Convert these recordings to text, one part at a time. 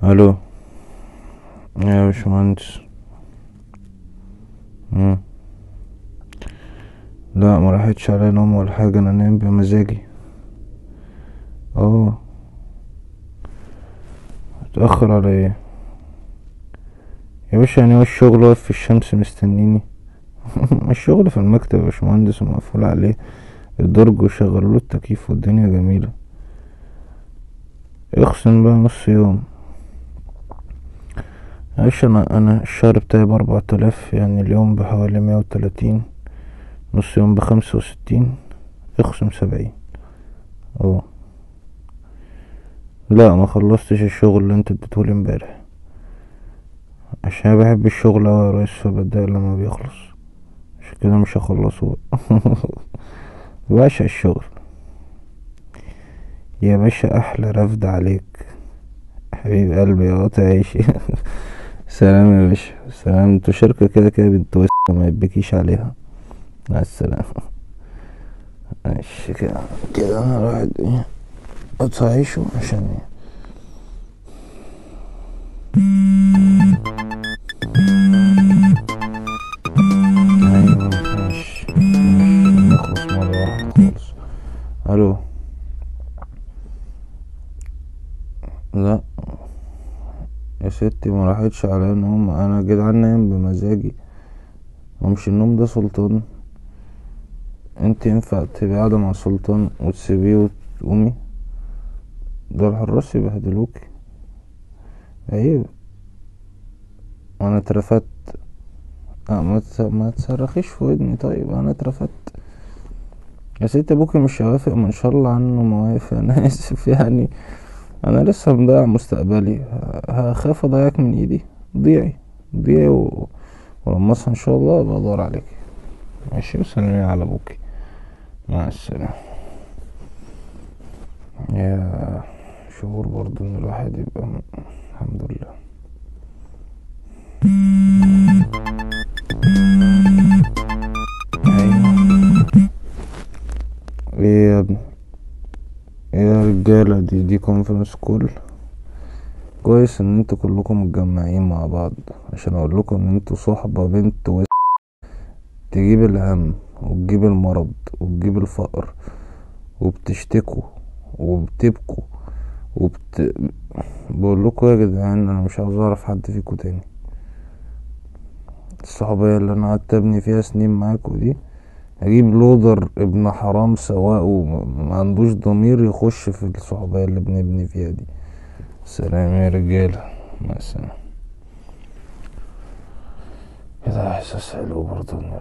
الو يا باشمهندس. مم. لا ما راحتش عليا نوم ولا حاجة، انا نايم بمزاجي. اه اتأخر على ايه يا باشا؟ يعني هو الشغل واقف في الشمس مستنيني؟ الشغل في المكتب يا باشمهندس ومقفول عليه الدرج وشغلوله التكييف والدنيا جميلة. اخصم بقى نص يوم يا باشا. انا الشهر بتاعي ب4000، يعني اليوم بحوالي 130، نص يوم ب65، اخصم 70. اه لا ما خلصتش الشغل اللي انت اديتهولي امبارح، عشان انا بحب الشغل اوي يا ريس، فبتضايق لما بيخلص، عشان كده مش هخلصه بقى. بعشق الشغل يا باشا. احلى رفد عليك حبيب قلبي يا قاطع عيشي. سلام يا باشا، سلام. انتوا شركة كده كده بنت وسخة ما يبكيش عليها. مع السلامة. ماشي كده كده انا الواحد ايه قطع عيشه عشان ايه. ايوه ماشي ماشي، نخلص مرة واحدة خالص. الو. لا يا ستي ما راحتش عليا نوم، انا جدعان نايم بمزاجي، ومش النوم ده سلطان. انت ينفع تبقي قاعدة مع سلطان وتسيبيه وتقومي؟ ده الحراس يبهدلوكي. عيب، انا اترفدت. ما تصرخيش في ودني. طيب انا اترفدت يا ستي، ابوكي مش هيوافق، ما ان شاء الله عنه ما وافق. انا اسف يعني، انا لسه مضيع مستقبلي، هخاف اضيعك من ايدي. ضيعي ضيعي ولما اصحى ان شاء الله ابقى ادور عليك. ماشي، وسلمي على ابوكي. مع السلامة. يا شعور برضو ان الواحد يبقى الحمد لله. ايوه ايه يا ابني؟ ايه يا رجالة؟ دي conference call. كويس ان انتوا كلكم متجمعين مع بعض عشان اقول لكم ان انتوا صحبة بنت تجيب الهم وتجيب المرض وتجيب الفقر، وبتشتكوا وبتبكوا بقول لكم يا جدعان انا مش عاوز اعرف حد فيكم تاني. الصحوبية اللي انا قعدت ابني فيها سنين معاكوا دي، اجيب لودر ابن حرام سواء وما عندوش ضمير يخش في الصحوبية اللي بنبني فيها دي. سلام يا رجالة، مع السلامة. كده احساس حلو برضه ان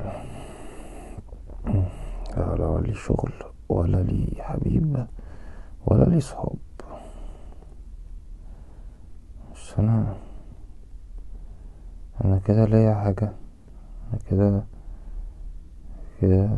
لا لي شغل ولا لي حبيب ولا لي صحاب. بس انا كده ليا حاجة، انا كده كده.